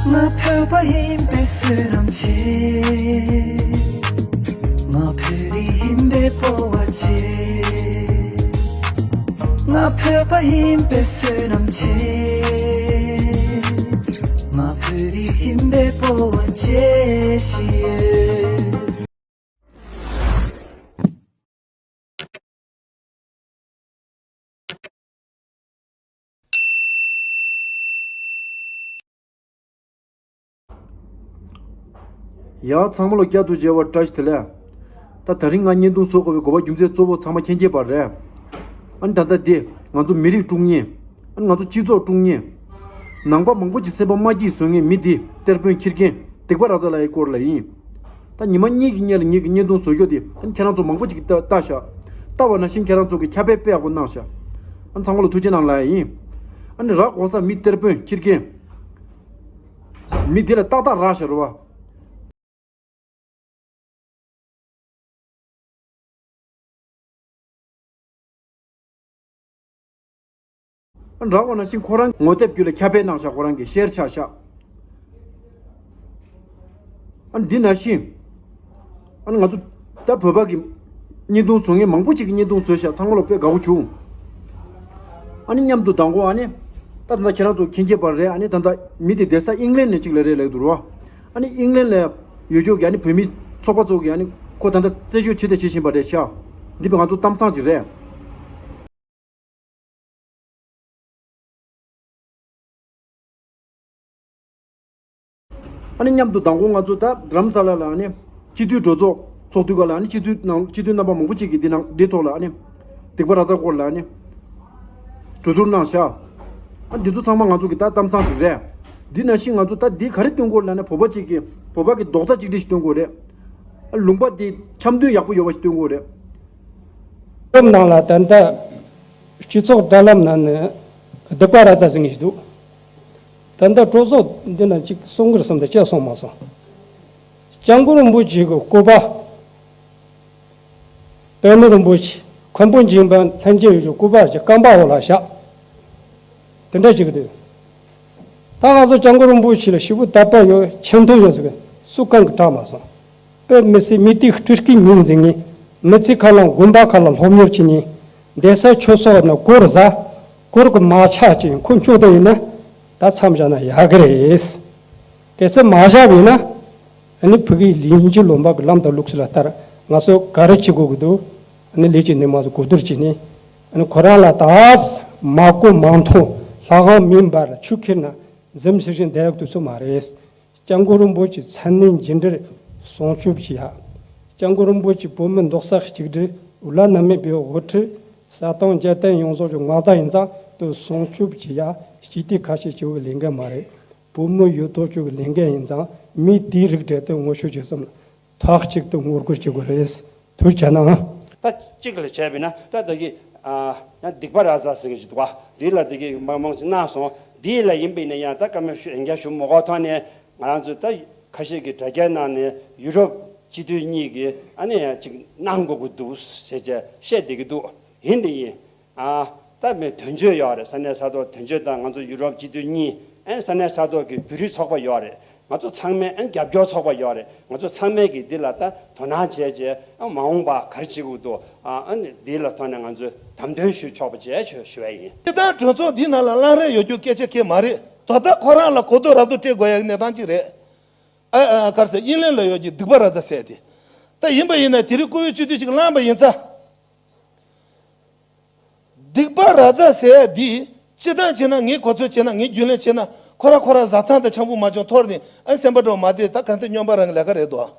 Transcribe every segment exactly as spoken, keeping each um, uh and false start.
ང་བོད་པ་ཡིན་པའི་བསོད་ནམས་ཆེ། ང་བོད་རིགས་ཡིན་པའི་སྤོབས་པ་ཆེ། ང་བོད་པ་ཡིན་པའི་བསོད་ནམས་ཆེ། ང་བོད་རིགས་ཡིན་པའི་སྤོབས་པ་ཆེ་ཞིག་ཡོད། ཡ། ཚང་མ་ལ་བསྐྱར་དུ་མཇལ་བ་བཀྲ་ཤིས་བདེ་ལེགས། ད་དེ་རིང་ང་བརྙན་ཐུང་བཟོ་དགོས་པའི་དགོས་པ་རྒྱུ་མཚན་གཙོ་བོ་ཚང་མ་མཁྱེན་མཁྱེན་པ་རེད། ཨ་ནི་ད་ལྟ་འདི་ང་ཚོ་མི་རིགས་དཀྲུག་མཁན། ཨ་ནི་ང་ཚོ་སྤྱི་ཚོགས་དཀྲུག་མཁན། ནང་པ་མང་པོ་ཅིག་སེམས་པ་མ་སྐྱིད་བཟོ་མཁན་མི་འདི་གཏེར་དཔོན་ཁྱི་རྒན་སྡིག་པ་ར་ཛ་ལགས་ཡི་སྐོར་ལ་ཡིན། ད་ཉི་མ་གཉིས་ཀྱི་སྔོན་ལ་ངེད་ཀྱིས་བརྙན་ཐུང་བཟོ་རྒྱུ་དེ་ཨ་ནི་ཁྱེད་རང་ཚོ་མང་པོ་ཅིག་གིས་ལྟ་ལྟ་ཤག་ལྟ་བ་ནང་བཞིན་ཁྱེད་རང་ཚོ་གིས་ཁྱབ་སྤེལ་དཔེ་ཡག་པོ་གནང་ཤག་ཨ་ནི་ཚང་མ་ལ་ཐུགས་རྗེ་གནང་ལབ་ཡ་ཡིན། ཨ་ནི་ར་གོ་ས་མི་གཏེར་དཔོན་ཁྱི་རྒན། མི་དེ་ལ་ཏག་ཏག་རག་ཤག་རེད་བ། ཨ་ནི་ར་གོ་ནང་བཞིན་ཁོ་རང་ངོ་དེབ་བརྒྱུད་ལ་ཁྱབ་སྤེལ་གནང་ཤག་ཁོ་རང་གིས་ཤེར་ཆགས་ཤག་ཨ་ནི་འདི་ནང་བཞིན། ཨ་ནི་ང་ཚོ་ད་བོད་པ་གི་བརྙན་ཐུང་བཟོ་མཁན་མང་པོ་ཅིག་གིས་བརྙན་ཐུང་བཟོས་ཤག་ཚང་མ་ལ་དཔེ་དགའ་པོ་བྱུང་། ཨ་ནི་མཉམ་དུ་མདང་དགོང་ཨ་ནི། ད་ད་ལྟ་ཁྱེད་རང་ཚོ་མཁྱེན་མཁྱེན་པ་རེད། ཨ་ནི་ད་ལྟ་མི་དེ་བསྡད་ས་ཨིང་ལན་ནས་གཅིག་ལ་རེད་ལབ་འདུག་རོ། ཨ་ནི་ཨིང་ལན་ལ་ཡོད་ཀྱོག་གི་ཨ་ནི་བོད་མི་ཚོགས་པ་ཚོ་གིས་ཨ་ནི་ཁོ་ད་ལྟ་རྩད་གཅོད་བྱེད་དང་བྱེད་བཞིན་པ་རེད་ཤག་འདི་བས་ང་ཚོ་གཏམ་བཟང་ཅིག་རེད། ཨ་ནི་མཉམ་དུ་མདང་དགོང་ང་ཚོ་ད་རྡ་རམ་ས་ལ་ལ་ཨ་ནི་སྤྱི་འཐུས་གྲོས་ཚོགས་ཚོགས་དུས་སྐབས་ལ་ཨ་ནི་སྤྱི་འཐུས་ནང་སྤྱི་འཐུས་རྣམ་པ་མང་པོ་ཅིག་གིས་འདི་ནང་འདི་ཐོག་ལ་ཨ་ནི་སྡིག་པ་ར་ཛ་སྐོར་ལ་ཨ་ནི་གྲོས་བསྡུར་གནང་ཤག་ཨ་འདི་ཚོ་ཚང་མ་ང་ཚོ་གི་ད་གཏམ་བཟང་ཞིག་རེད། འདི་ནང་བཞིན་ང་ཚོ་ད་འདི་ག་རེ་སྟོན་དགོས་ལབ་ན་བོད་པ་ཅིག་གིས་བོད་པ་གི་རྡོག་རྩ་གཅིག་སྒྲིལ་ཞིག་སྟོན་དགོས་རེད། ཨ་ལུང་པ་འདི་འཆམ་མཐུན་ཡག་པོ་ཡོད་པ་ཞིག་སྟོན་དགོས་རེད། ཁྲིམས་ནང་ལ་ད་ལྟ་སྤྱི་ཚོགས་དྲ་ལམ་ནང་ནས་སྡིག་པ་ར་ཛ་ཟེར་མཁན་ཞིག་འདུག་ད་ལྟ་གྲོས་ཚོགས་འདི་ན་གཅིག་གསུང་གི་རེད་བསམ་སྟེ་བྱས་སོང་མ་སོང་། སྐྱབས་མགོན་རིན་པོ་ཆེ་གི་སྐུ་པར། པད་ནོར་རིན་པོ་ཆེ་མཁན་པོ་འཇིགས་མེད་ལྷན་རྒྱས་ཡོད་ཀྱི་སྐུ་པར་གྱི་རྐང་པ་འོག་ལ་བཞག་དེ་འདྲ་བྱེད་ཀྱི་འདུག་ད་ང་ཚོ་སྐྱབས་མགོན་རིན་པོ་ཆེ་ལ་ཞེ་པོ་དད་པ་ཡོད་ཆེ་མཐོང་ཡོད་ཟེར་གི་སུ་གང་གིས་བསྒྲགས་མ་སོང་། དཔེ་མི་སྲིད་མི་དེ་སྤྲུལ་སྐུའི་མིང་འཛིན་ངེས། མི་ཚེ་ཁ་ལ་དགོན་པ་ཁ་ལ་སློབ་གཉེར་བྱེད་ངེས། བསྡད་ས་ཆོས་ཚོགས་ན་གོར་ཟ། གོར་གི་མ་ཆག་ཅིང་ཁོ་འཁྱོག་ད་ཡིན་ན་ད་མཚམས་བཞག་ན་ཡག་གི་རེད། གལ་སྲིད་མ་བཞག་པ་ཡིན་ན། ཨ་ནི་ཕ་གིའི་ལིང་ཅི་ལོན་པ་གི་ལམ་དང་ལུགས་སྲོལ་ལྟར་ང་ཚོ་ག་རེ་བྱེད་དགོས་ཀྱི་འདུག་ཨ་ནི་ལས་ཀྱི་ནི་མ་ཚོ་གོ་བསྡུར་བྱས་ནས་ཨ་ནི་ཁོ་རང་ལ་ད་མ་གོ་མ་མཐོང་ལྷ་ཁང་མིན་པར་ཆུ་ཁྱེར་ན་འཛིམ་ཤིག་ཤིག་བསྡད་ཡག་དུས་ཚོད་མ་རེད། སྐྱབས་མགོན་རིན་པོ་ཆེ་མཚན་ནས་འཇིན་འདྲིར་སྲུང་སྐྱོབ་བྱེད་ཡ། སྐྱབས་མགོན་རིན་པོ་ཆེ་བོད་མི་མདོག་ས་གཅིག་སྒྲིལ་བླ་ན་མེད་པའི་དབུ་ཁྲིད་ས་དང་རྒྱལ་བསྟན་ཡོངས་རྫོགས་ཀྱི་མངའ་བདག་ཡིན་ཙང་དུ་སྲུང་སྐྱོབ་བྱེད་ཡ་སྤྱི་འཐུས་ཁ་ཤས་བྱེད་པའི་ལས་འགན་མ་རེད། བོད་མི་ཡོད་དོ་ཅོག་གི་ལས་འགན་ཡིན་ཙང་མི་དེའི་རིགས་འབྲེལ་དུ་ངོ་ཤེས་བྱེད་སེམས་ཐག་གཅིག་ཏུ་ངོ་རྒོལ་བྱེད་དགོས་རེད། ཐུགས་རྗེ་གནང་། ད་གཅིག་ལ་བྱས་པས་ན་ད་ད་གི་ཡང་སྡིག་པ་ར་ཛ་ཟེར་གི་འདུག་བ་འདི་ལ་ད་གི་མང་མང་ཞིག་གནང་སོང་། འདི་ལ་ཡིན་པས་ན་ཡང་ད་བཀའ་མོལ་ཞུ་ཡང་བསྐྱར་ཞུ་མ་དགོས་ཐོག་ནས་ང་རང་ཚོ་ད་ཁ་ཤས་ཀྱི་དྲ་རྒྱའི་ནང་ནས་ཡུ་རོབ་སྤྱི་འཐུས་གཉིས་ཀྱིས་ཨ་ནི་ཡང་ཅིག་གནང་དགོས་ཀྱི་འདུག་ཟེར་བྱས་བཤད་བསྡད་ཀྱི་འདུག་ཡིན་དེ་ཡིན། ཨ། ད་མི་དོན་གཅོད་ཡོད་རེད། ས་གནས་ས་ཐོག་དོན་གཅོད་དང་ང་ཚོ་ཡུ་རོབ་སྤྱི་འཐུས་གཉིས་ཨན་ས་གནས་ས་ཐོག་གི་བོད་རིགས་ཚོགས་པ་ཡོད་རེད། ང་ཚོ་ཚང་མས་ཨན་རྒྱབ་སྐྱོར་ཚོགས་པ་ཡོད་རེད། ང་ཚོ་ཚང་མས་ཀྱི་འདི་ལ་ད་དོ་སྣང་བྱས་བྱས་ཨ་མ་འོངས་པ་ག་རེ་བྱེད་དགོས་འདུག་ཨ་ཨ་ནི་འདི་ལ་ཐོག་ནས་ང་ཚོས་དམ་དོན་ཞུ་ཆོག་པ་བྱས་ཆོག་ཞུ་བ་ཡིན། སྤྱིར་བཏང་གྲོས་ཚོགས་འདི་ནང་ལ་གླེང་རེས་ཡོད་རྒྱུ་སྐད་ཆ་གང་ཡང་མ་རེད། ད་ལྟ་ཁོ་རང་ལ་གོ་རྟོགས་རབ་ཏུ་སྤྲད་དགོས་ཡག་གནས་སྟངས་ཅིག་རེད། ཨ་ཨ་ག་རེ་ཟེར་ཨིན་ལན་ལ་ཡོད་ཀྱི་སྡིག་པ་ར་ཛ་ཟེར་དེ། ད་ཡིན་པ་ཡིན་ན་དེ་རིང་བཀུར་འོས་སྤྱི་འཐུས་ཅིག་གླེང་པ་ཡིན་ཙང་། སྡིག་པ་ར་ཛ་ཟེར་ཡ་འདི་སྤྱིར་བཏང་བྱས་ན། ངས་གོ་ཚོད་བྱས་ན། ངས་རྒྱུས་ལོན་བྱས་ན། ཁོ་ར་ཁོ་ར་བཟའ་ཚང་དང་འཆམ་པོ་མ་བྱུང་ཐོག་ནས་ཨ་སེམས་པ་འགྲོ་མ་བདེ། ད་ག་འདྲ་སྨྱོན་པ་རང་གི་ལས་ཀ་རེད་དོ།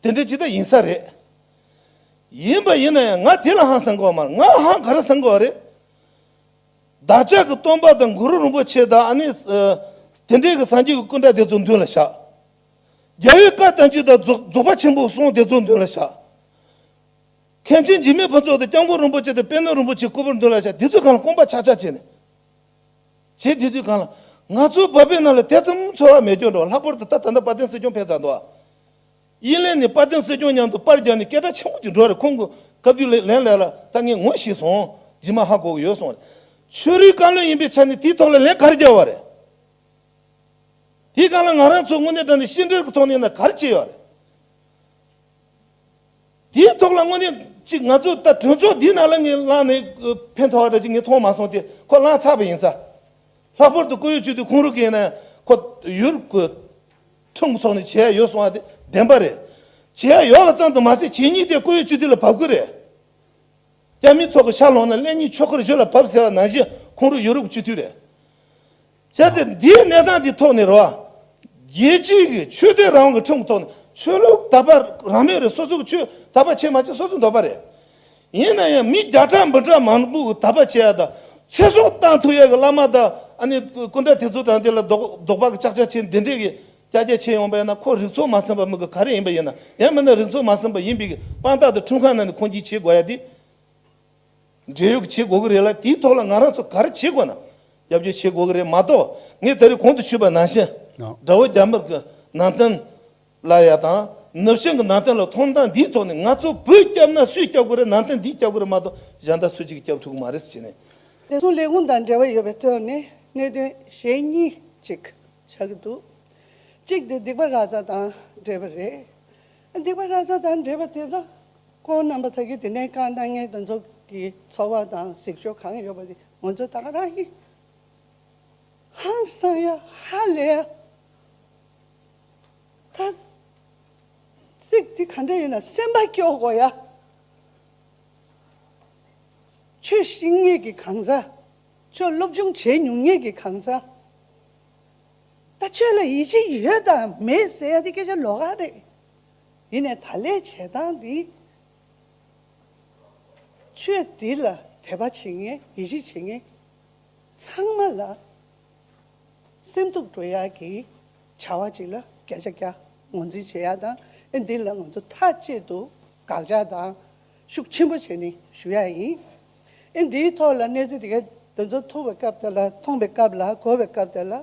དེ་འདྲ་ཅིག་ད་ཡིན་ས་རེད། ཡིན་པ་ཡིན་ན་ཡང་ང་དེ་ལ་ཧང་སང་གི་ཡོད་མ་རེད། ང་ཧང་ག་རེ་སང་གི་ཡོད་རེད། བདག་ཅག་གི་སྟོན་པ་དང་གུ་རུ་རིན་པོ་ཆེ་དང་ཨ་ནི་ཨ་དེ་འདྲའི་གི་སངས་རྒྱས་ཀྱི་སྐུ་འདྲ་དེ་ཚོ་མདུན་ལ་བཞག་རྒྱལ་བའི་བཀའ་བསྟན་བཅོས་དང་རྫོགས་རྫོགས་པ་ཆེན་པོའི་གསུང་དེ་ཚོ་མདུན་ལ་བཞག་མཁན་ཆེན་འཇིགས་མེད་ཕུན་ཚོགས་དང་སྐྱབས་མགོན་རིན་པོ་ཆེ་དང་པད་ནོར་རིན་པོ་ཆེའི་སྐུ་པར་མདུན་ལ་བཞག་འདི་ཚོའི་སྒང་ལ་སྐོམ་པ་ཆག་ཆག་བྱས་ནས། བྱས་དེ་དུས་སྒང་ལ་ང་ཚོ་བོད་པའི་ནང་ལ་དེ་ཙམ་ཚོར་བ་མེད་རྒྱུ་འགྲོ། ལྷག་པར་དུ་ད་ད་ལྟ་དཔལ་ལྡན་སྲིད་སྐྱོང་ཕེབས་ཚར་འདུག་ཨིན་ལན་ནས་དཔལ་ལྡན་སྲིད་སྐྱོང་མཉམ་དུ་པར་རྒྱག་ནས་སྐད་གྲགས་ཆེན་པོ་ཅིག་འགྲོ་རེད། ཁོང་གི་བཀའ་བརྒྱུད་ལས་ལན་ལས་ལ་ད་ངས་ངོ་ཤེས་སོང་། རྗེས་མ་ཧ་གོ་གི་ཡོད་སོང་རེད། ཆོས་རིག་བཀའ་བློན་ཡིན་པའི་ཆ་ནས་དེའི་ཐོག་ལ་ལན་ག་རེ་རྒྱག་པ་རེད། དེའི་སྒང་ལ་ང་རང་ཚོ་དངོས་གནས་དྲང་གནས་ཤེས་འབྲེལ་གྱི་ཐོག་ནས་ན་ག་རེ་བྱས་ཡོད་རེད། དེའི་ཐོག་ལ་དངོས་གནས་ཅིག་ང་ཚོ་ད་གྲོས་ཚོགས་འདིའི་ནང་ལ་ངས་ལངས་ནས་ཕན་ཐོགས་པ་འདྲ་ཅིག་ངས་མཐོང་མ་སོང་སྟེ་ཁོ་ལངས་ཚར་བ་ཡིན་ཙང་། ལྷག་པར་དུ་བཀུར་འོས་སྤྱི་འཐུས་ཁོང་རང་གིས་ཡིན་ན་ཁོ་ཡུ་རོབ་ཀྱི་ཁྲིམས་ཀྱི་ཐོག་ནས་བྱས་ཡོད་སོང་བ་དེ་བདེན་པ་རེད། བྱས་ཡོད་པ་ཙམ་དུ་མ་ཟད་བྱས་ཉེས་དེ་བཀུར་འོས་སྤྱི་འཐུས་ལ་བབས་ཀྱི་རེད། རྒྱ་མིའི་ཐོག་གི་ཤར་ལྷོ་ནས་ཀླད་རྙིང་ཆོས་འཁོར་བཞི་ལ་བབས་ཟེར་བ་ནང་བཞིན་ཁོང་རང་ཡུ་རོབ་ཀྱི་སྤྱི་འཐུས་རེད། བྱས་ཙང་འདིའི་གནས་སྟངས་འདིའི་ཐོག་ནས་རེད་བ། རྒྱལ་སྤྱིའི་གི་ཆོས་དད་རང་དབང་གི་ཁྲིམས་ཀྱི་ཐོག་ནས་ཆོས་ལུགས་དད་པ་རང་མོས་རེད། སོ་སོ་གི་ཆོས་དད་པ་བྱེད་མ་བྱེད་སོ་སོའི་འདོད་པ་རེད། ཡིན་ན་ཡང་མི་བརྒྱ་ཕྲག་འབུམ་ཕྲག་མང་པོ་གི་དད་པ་བྱེད་ཡ་དང་ཚེ་སྲོག་བཏང་ཐུབ་ཡ་གི་བླ་མ་དང་ཨ་ནི་སྐུ་འདྲ་དེ་ཚོ་དང་དེ་ལ་ལྡོག་ལྡོག་པ་གི་ཅག་ཅག་བྱེད་འདི་འདྲས་གི་ཀྱ་ཀྱ་བྱེད་ཡོང་པ་ཡིན་ན་ཁོ་རིག་ཚོགས་མ་ཟིན་པ་མི་གི་ག་རེ་ཡིན་པ་ཡིན་ན། ཡང་མིན་ན་རིག་ཚོགས་མ་ཟིན་པ་ཡིན་པའི་གི་དཔང་རྟགས་དང་ཁྲིམས་ཁང་ནང་ནས་ཁུངས་སྐྱེལ་བྱེད་དགོས་ཡ་དེ། འབྲེལ་ཡོད་ཀྱི་བྱེད་དགོས་ཀྱི་རེད་ལ། དེའི་ཐོག་ལ་ང་རང་ཚོ་ག་རེ་བྱེད་དགོས་ན་རྒྱབ་སྐྱོར་བྱེད་དགོས་ཀྱི་རེད་མ་གཏོགས། ངས་ད་རེས་གོང་དུ་ཞུས་པ་ནང་བཞིན་ཨ། དགྲ་བོ་རྒྱ་དམར་གྱི་ནང་བསྟན་ལ་ཡ་དང་ནུབ་བྱང་གི་ནང་བསྟན་ལ་མཐོང་སྟངས་འདིའི་ཐོག་ནས་ང་ཚོ་བོད་སྐྱབས་ན་སུས་སྐྱབས་དགོས་རེད། ནང་བསྟན་འདིས་སྐྱབས་དགོས་རེད་མ་གཏོགས་གཞན་དག་སུ་གཅིག་གིས་སྐྱབས་ཐུབ་ཀྱི་མ་རེད་ཟེར་བྱས་ནས། བདེ་སྲུང་ལས་ཁུངས་དང་འབྲེལ་བ་ཡོད་པའི་ཐོག་ནས་གནད་དོན་གཞན་གཉིས་ཅིག་ཆགས་ཀྱི་འདུག་གཅིག་དེ་སྡིག་པ་ར་ཛ་དང་འབྲེལ་བ་རེད། སྡིག་པ་ར་ཛ་དང་འབྲེལ་བ་དེ་ལ་ཁོང་རྣམ་པ་ད་གིན་དེ་ནས་བཀའ་གནང་མཁན་དེ་ཚོ་གི་འཚོ་བ་དང་གཟིགས་ཕྱོགས་གང་ཡོད་པ་དེ་ང་ཚོ་ད་ག་རང་ཡིན། ཧང་སང་ཡ་ཧ་ལས་ཡ། ད་ཚིག་དེ་ག་འདྲ་ཡིན་ན་སེམས་པ་སྐྱོ་དགོས་ཡ། ཆོས་ཤེས་མཁན་གྱི་གང་ཟག་ཆོས་སློབ་སྦྱོང་བྱེད་མྱོང་མཁན་གྱི་གང་ཟག་ད་ཆོས་ལ་ཡིད་ཆེས་ཡོད་དང་མེད་ཟེར་ཡ་དེ་སྐད་ཆ་ལོགས་ཀ་རེད། ཡིན་ནའི་ད་ལས་བྱེད་སྟངས་འདི་ཆོས་འདི་ལ་དད་པ་བྱེད་མཁན་ཡིད་ཆེས་བྱེད་མཁན་ཚང་མ་ལ་སེམས་སྡུག་འགྲོ་ཡག་གི་བྱ་བ་ཅིག་ལ་བརྒྱ་ཆ་བརྒྱ་ངོས་འཛིན་བྱེད་ཡག་དང་། ཨེ་འདི་ལ་ང་ཚོ་མཐའ་གཅིག་ཏུ་དགག་བྱ་དང་ཤུགས་ཆེན་པོ་བྱས་ནས་ཞུ་ཡག་ཡིན། ཨེ་འདིའི་ཐོག་ལ་གནས་ཚུལ་དེ་ག་དེ་ཚོ་ཐུག་པའི་སྐབས་དེ་ལ་མཐོང་པའི་སྐབས་ལ་གོ་བའི་སྐབས་དེ་ལ་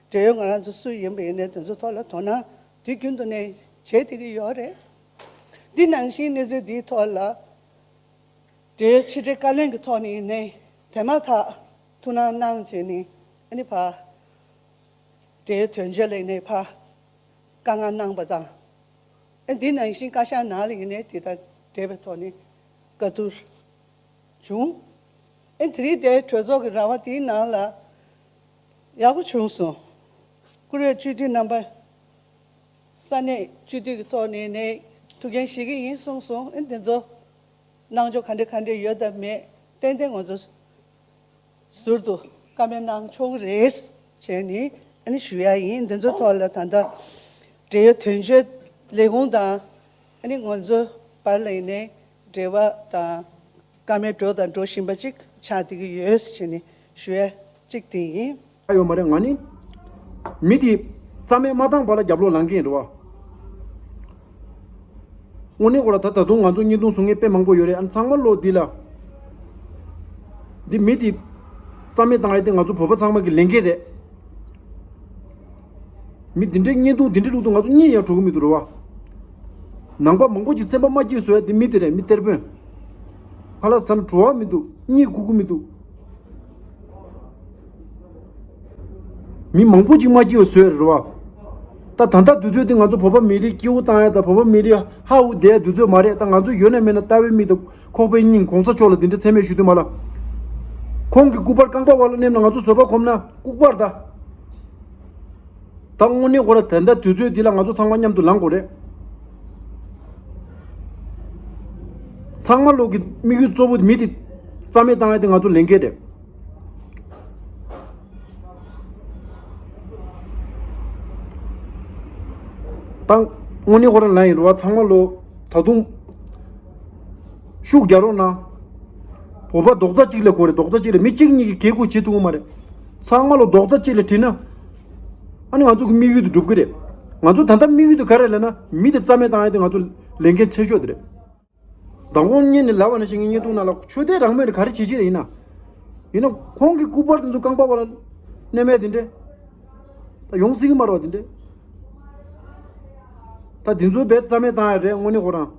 འབྲེལ་ཡོད་ང་རང་ཚོ་སུ་ཡིན་པ་ཡིན་ནའི་དེ་ཚོ་ཐོག་ལ་དོ་སྣང་དུས་རྒྱུན་དུ་ནས་བྱེད་བསྡད་ཀྱི་ཡོད་རེད། འདི་ནང་བཞིན་གནས་ཚུལ་འདིའི་ཐོག་ལ་འབྲེལ་ཡོད་ཕྱི་དྲིལ་བཀའ་བློན་གྱི་ཐོག་ནས་ཡིན་ནའི་དེ་མ་ཐག་ཐུགས་སྣང་གནང་བྱས་ནས་ཨ་ནི་ཕ་འབྲེལ་ཡོད་དོན་གཅོད་ལ་ཡིན་ནའི་ཕ་བཀའ་མངགས་གནང་པ་དང་། ཨ་འདི་ནང་བཞིན་བཀའ་ཤག་ནང་ལ་ཡིན་ནའི་དེ་དང་འབྲེལ་བའི་ཐོག་ནས་བཀའ་བསྡུར་བྱུང་། ཨ་དེ་རིང་དེ་གྲོས་ཚོགས་ཀྱི་ར་བ་དེའི་ནང་ལ་ཡག་པོ་བྱུང་སོང་། བཀུར་འོས་སྤྱི་འཐུས་རྣམ་པ། ས་གནས་སྤྱི་འཐུས་ཀྱི་ཐོག་ནས་ནས་ཐུགས་འགན་བཞེས་ཀྱི་ཡིན་གསུངས་སོང་། ཨེ་འདི་ཚོ་གནང་ཕྱོགས་ག་འདྲ་ག་འདྲ་ཡོད་དམ་མེད་ཏན་ཏན་ང་ཚོ་ཟུར་དུ་བཀའ་མོལ་གནང་ཆོག་གི་རེད་བྱས་ནས་ཨ་ནི་ཞུ་ཡ་ཡིན། འདི་ཚོ་ཐོག་ལ་ད་ལྟ་འབྲེལ་ཡོད་དོན་གཅོད་ལས་ཁུངས་དང་ཨ་ནི་ང་ཚོ་བར་ལ་ཡིན་ནའི་འབྲེལ་བ་དང་བཀའ་མོལ་འགྲོ་དང་འགྲོ་བཞིན་པ་ཅིག་ཆགས་བསྡད་ཀྱི་ཡོད་བྱས་ནས་ཞུ་ཡ་གཅིག་དེ་ཡིན། ཡོད་མ་རེད། ང་ནི་མི་དེ་རྩ་མེད་མ་བཏང་བར་ལ་རྒྱབ་ལོག་ལངས་མཁན་རེད་བ། དངོས་གནས་ཁོ་ར་ད་ད་དུང་ང་ཚོ་བརྙན་ཐུང་བཟོ་མཁན་དཔེ་མང་པོ་ཡོད་རེད། ཨ་ཚང་མ་ལོ་འདི་ལ་འདི་མི་དེ་རྩ་མེད་བཏང་ཡ་དེ་ང་ཚོ་བོད་པ་ཚང་མ་གི་ལས་འགན་རེད། མི་འདི་འདྲའི་བརྙན་ཐུང་འདི་འདྲའི་བླུགས་དུས་ང་ཚོ་གཉིད་ཡང་འགྲོ་གི་མི་འདུག་རེད་བ། ནང་པ་མང་པོ་ཅིག་སེམས་པ་མ་སྐྱིད་བཟོ་ཡ་འདི་མི་དེ་རེད། མི་གཏེར་དཔོན། ཁ་ལག་ཟ་ན་བྲོ་བ་མི་འདུག་གཉིད་ཁུག་གི་མི་འདུག་མི་མང་པོ་ཅིག་མ་སྐྱིད་པ་བཟོས་རེད་བ། ད་ད་ལྟ་དུས་ཚོད་འདི་ང་ཚོ་བོད་པ་མི་རིགས་སྐྱིད་པོ་བཏང་ཡ་དང་བོད་པ་མི་རིགས་ཧ་འུ་བསྡད་ཡ་དུས་ཚོད་མ་རེད། ད་ང་ཚོ་ཡོད་ན་མེད་ན་ལྟ་བའི་མིག་དང་ཁོག་པའི་སྙིང་གོང་ས་མཆོག་ལ་འདི་འདྲ་མཚན་སྨད་ཞུ་དུས་མ་ལ། ཁོང་གི་སྐུ་པར་རྐང་པ་བར་ལ་མནན་ན་ང་ཚོ་བཟོད་པ་སྒོམ་ན་ལྐུགས་པར་ད། ད་དངོས་གནས་ཁོ་ར་ད་ལྟ་དུས་ཚོད་འདི་ལ་ང་ཚོ་ཚང་མ་མཉམ་དུ་ལངས་དགོས་རེད། ཚང་མ་ལོག་གི་དམིགས་ཡུལ་གཙོ་བོ་མི་དེ་རྩ་མེད་བཏང་ཡ་དེ་ང་ཚོ་ལས་འགན་རེད། ད་དངོས་གནས་ཁོ་ར་ལ་ཡིན་རུ་བ་ཚང་མ་ལོ་ད་དུང་ཤུགས་རྒྱག་རོགས་གནང་། བོད་པ་རྡོག་རྩ་གཅིག་ལ་དགོས་རེད། རྡོག་རྩ་གཅིག་ལ་མི་གཅིག་གཉིས་ཀྱིས་གལ་ཁུ་བྱེད་ཐུབ་ཀྱི་མ་རེད། ཚང་མ་ལོ་རྡོག་རྩ་གཅིག་ལ་བྲིས་ན། ཨ་ནི་ང་ཚོ་གི་དམིགས་ཡུལ་དེ་འགྲུབ་ཀྱི་རེད། ང་ཚོ་ད་ལྟ་དམིགས་ཡུལ་དེ་ག་རེ་ལབ་ན་མི་དེ་རྩ་མེད་བཏང་ཡ་དེ་ང་ཚོ་ལས་འགན་ཆེ་ཤོས་དེ་རེད། མདང་དགོང་ཉིན་ནས་ལབ་པ་ནང་བཞིན་གྱི་བརྙན་ཐུང་ནང་ལ་ཆོས་དད་རང་མོས་ལ་ག་རེ་བྱེད་ཀྱི་རེད་ཡིན་ན། ཡིན་ན་ཁོང་གི་སྐུ་པར་དེ་ཚོ་རྐང་པ་བར་ལ་མནན་མེད་དེ་འདྲས། ད་ཡོང་སྲིད་ཀྱི་མ་རེད་བ་དེ་འདྲས། ད་དེ་ཚོ་རྦད་རྩ་མེད་བཏང་ཡ་རེད་དངོས་གནས་ཁོ་རང་།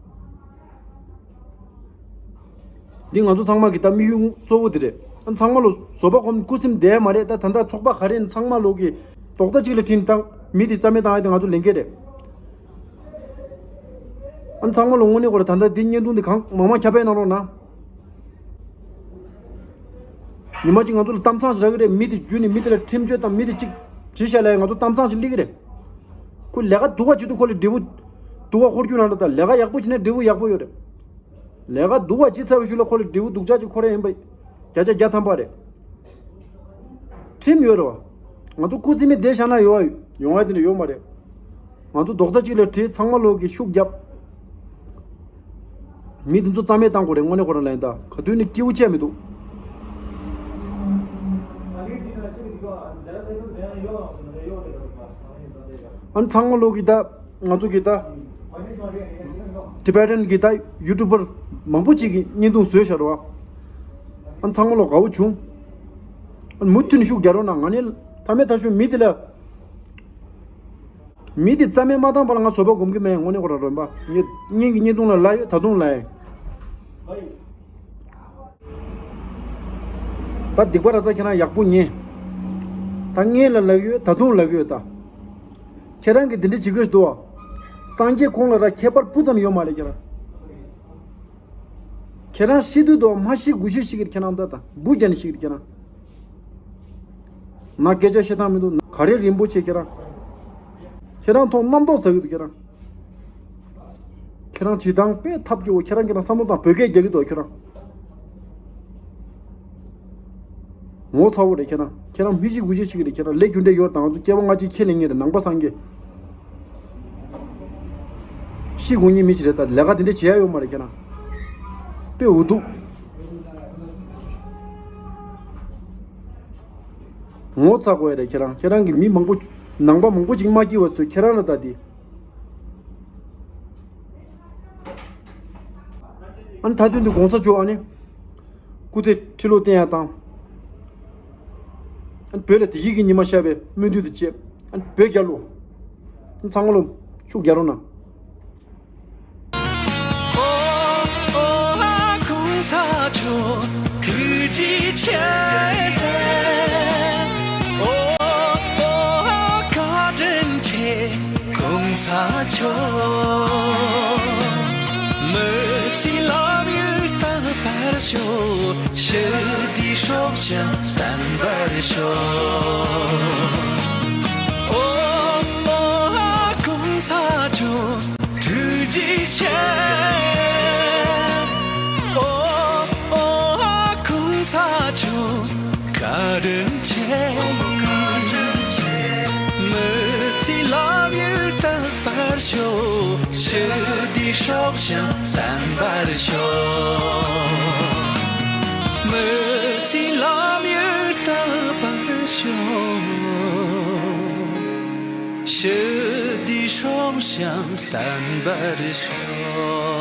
འདི་ང་ཚོ་ཚང་མ་གི་ད་དམིགས་ཡུལ་གཙོ་བོ་དེ་རེད། ཨ་ཚང་མ་ལོ་བཟོད་པ་སྒོམ་ཁུ་སིམ་བསྡད་ཡ་མ་རེད། ད་ད་ལྟ་ཚོགས་པ་ག་རེ་ཡིན་ཚང་མ་ལོ་གི་རྡོག་རྩ་གཅིག་ལ་བྲིས་ནས་བཏང་། མི་དེ་རྩ་མེད་བཏང་ཡ་དེ་ང་ཚོ་ལས་འགན་རེད། ཨ་ནི་ཚང་མ་ལ་དངོས་གནས་ཁོ་ར་ད་ལྟ་འདི་བརྙན་ཐུང་འདི་གང་མང་མང་ཁྱབ་སྤེལ་གནང་རོགས་གནང་། ཉི་མ་གཅིག་ང་ཚོ་ལ་གཏམ་བཟང་ཞིག་རག་གི་རེད། མི་དེ་བརྒྱུད་ནས་མི་དེ་ལ་ཁྲིམས་གཅོད་དང་མི་དེ་གཅིག་བྱེད་བཞག་ལ་ང་ཚོ་གཏམ་བཟང་ཞིག་སླེབས་ཀྱི་རེད། ཁོ་ལས་ཀ་སྡུག་པ་བྱེད་དུས་ཁོ་ལ་འབྲས་བུ་སྡུག་པ་འཁོར་རྒྱུ་རང་འདྲ། ད་ལས་ཀ་ཡག་པོ་བྱེད་ན་འབྲས་བུ་ཡག་པོ་ཡོད་རེད། ལས་ཀ་སྡུག་པ་བྱེད་ཚར་བའི་ཤུལ་ལ་ཁོ་ལ་འབྲས་བུ་སྡུག་ཅག་ཅིག་འཁོར་ཡ་ཡིན་པ་བརྒྱ་ཆ་བརྒྱ་ཐམ་པ་རེད། ཁྲིམས་ཡོད་རེད་བ། ང་ཚོ་སྐུ་ཚེ་མི་བདེ་བཞག་ན་ཡོང་ཡ་ཡོང་ཡ་དེ་འདྲ་ཡོད་མ་རེད། ང་ཚོ་རྡོག་རྩ་གཅིག་ལ་བྲེལ། ཚང་མ་ལོག་གིས་ཤུགས་རྒྱབ། མི་དེ་ཚོ་རྩ་མེད་བཏང་དགོས་རེད། དངོས་གནས་ཁོ་རང་ལན་ད་ག་དུས་ནས་སྐྱིད་པོ་བྱས་མི་འདུག་ཨ་ནི་ཚང་མ་ལོག་གིས་ད་ང་ཚོ་གིས་ད་Tibetan་གི་ད་ཡུ་ཊུ་བར་མང་པོ་ཅིག་གིས་བརྙན་ཐུང་བཟོས་བཞག་རེད་བ། ཨ་ནི་ཚང་མ་ལོག་དགའ་བོ་བྱུང་། ཨ་ནི་མུ་མཐུད་ནས་ཤུགས་རྒྱག་རོགས་གནང་། ང་ནི་ཐ་མའི་ཐ་ཤུ་མི་དེ་ལ། མི་དེ་རྩ་མེད་མ་བཏང་བར་ང་བཟོད་པ་སྒོམ་གྱི་མེད། དངོས་གནས་ཁོ་རང་རོན་པ། ངས་སྔོན་གྱི་བརྙན་ཐུང་ལ་ལབ་ཡོད། ད་དུང་ལབ་ཡིན། ད་སྡིག་པ་ར་ཙ་ཁྱེད་རང་ཡག་པོ་ཉན། ད་སྔོན་ལ་ལབ་ཡོད། ད་དུང་ལབ་ཡོད། ད་ཁྱེད་རང་གིས་འདི་འདྲ་བྱེད་དགོས་འདུག་བ། སངས་རྒྱས་ཁོང་ལ་ར་ཁྱད་པར་སྤུ་ཙམ་ཡོད་མ་རེད་ཁྱེད་རང་། ཁྱེད་རང་ཤི་དུས་དུ་མ་ཤི་དགུ་ཤི་ཤི་གི་རེད་ཁྱེད་རང་། ད་ད་འབུ་རྒྱག་ནས་ཤི་གི་རེད་ཁྱེད་རང་། ན་སྐད་ཆ་བཤད་སྟངས་མི་འདུག་ག་རེ་རིན་པོ་ཆེ་ཁྱེད་རང་། ཁྱེད་རང་ཐོག་རྣམ་རྟོག་ཟ་གི་འདུག་ཁྱེད་རང་། ཁྱེད་རང་བྱེད་སྟངས་དཔེ་ཐབས་སྐྱོ་བོ། ཁྱེད་རང་ཁྱེད་རང་བསམ་བློ་བཏང་། བོད་སྐད་རྒྱག་གི་འདུག་ཁྱེད་རང་། ངོ་ཚ་བོ་རེད་ཁྱེད་རང་། ཁྱེད་རང་མི་གཅིག་དགུ་གཅིག་ཤི་གི་རེད་ཁྱེད་རང་། ལས་རྒྱུ་འབྲས་ཡོད་དང་། ང་ཚོ་སྐྱེ་བ་སྔ་ཕྱི་ཁས་ལེན་མཁན་རེད། ནང་པ་སངས་རྒྱས། ཤི་དགོས་མཁན་མི་ཞིག་རེད། ད་ལས་ཀ་དེ་འདྲ་བྱེད་ཡ་ཡོད་མ་རེད་ཁྱེད་རང་། དཔེ་འུ་ཐུག་ངོ་ཚ་དགོས་ཡ་རེད་ཁྱེད་རང་། ཁྱེད་རང་གི་མི་མང་པོ་ནང་པ་མང་པོ་ཅིག་མ་སྐྱིད་པ་བཟོས་ཁྱེད་རང་ལ་ད་དེ། ཨ་ནི་མཐའ་དོན་དུ་གོང་ས་མཆོག་ཨ་ནི་སྐུ་ཚེ་ཁྲི་ལོ་བརྟན་ཡ་དང་། ཨ་ནི་བོད་ལ་བདེ་སྐྱིད་ཀྱི་ཉི་མ་ཤར་བའི་སྨོན་འདུན་དུ་བཅས། ཨ་ནི་བོད་རྒྱལ་ལོ། ཨ་ནི་ཚང་མ་ལོ་ཤུགས་རྒྱག་རོགས་གནང་། ཨོ་ཨོ་ཨ་གོང་ས་མཆོག་ཐུགས་རྗེ་ཆེ། ཨོ་ཨོ་ཨ་བཀའ་དྲིན་ཆེ། གོང་ས་མཆོག་མི་ཚེའི་ལམ་ཡུལ་རྟག་པར་ཤོག་ཞི་བདེའི་སྲོག་ཤིང་བརྟན་པར་ཤོག་ཨོ་ཨོ་ཨ་གོང་ས་མཆོག་ཐུགས་རྗེ་ཆེ། ཨོ་ཨོ་ཨ་གོང་ས་མཆོག་བཀའ་དྲིན་ཆེ། མི་ཚེའི་ལམ་ཡུལ་རྟག་པར་ཤོག་ཞི་བདེའི་སྲོག་ཤིང་བརྟན་པར་ཤོག་མི་ཚེའི་ལམ་ཡུལ་རྟག་པར་ཤོག་ཞི་བདེའི་སྲོག་ཤིང་བརྟན་པར་ཤོག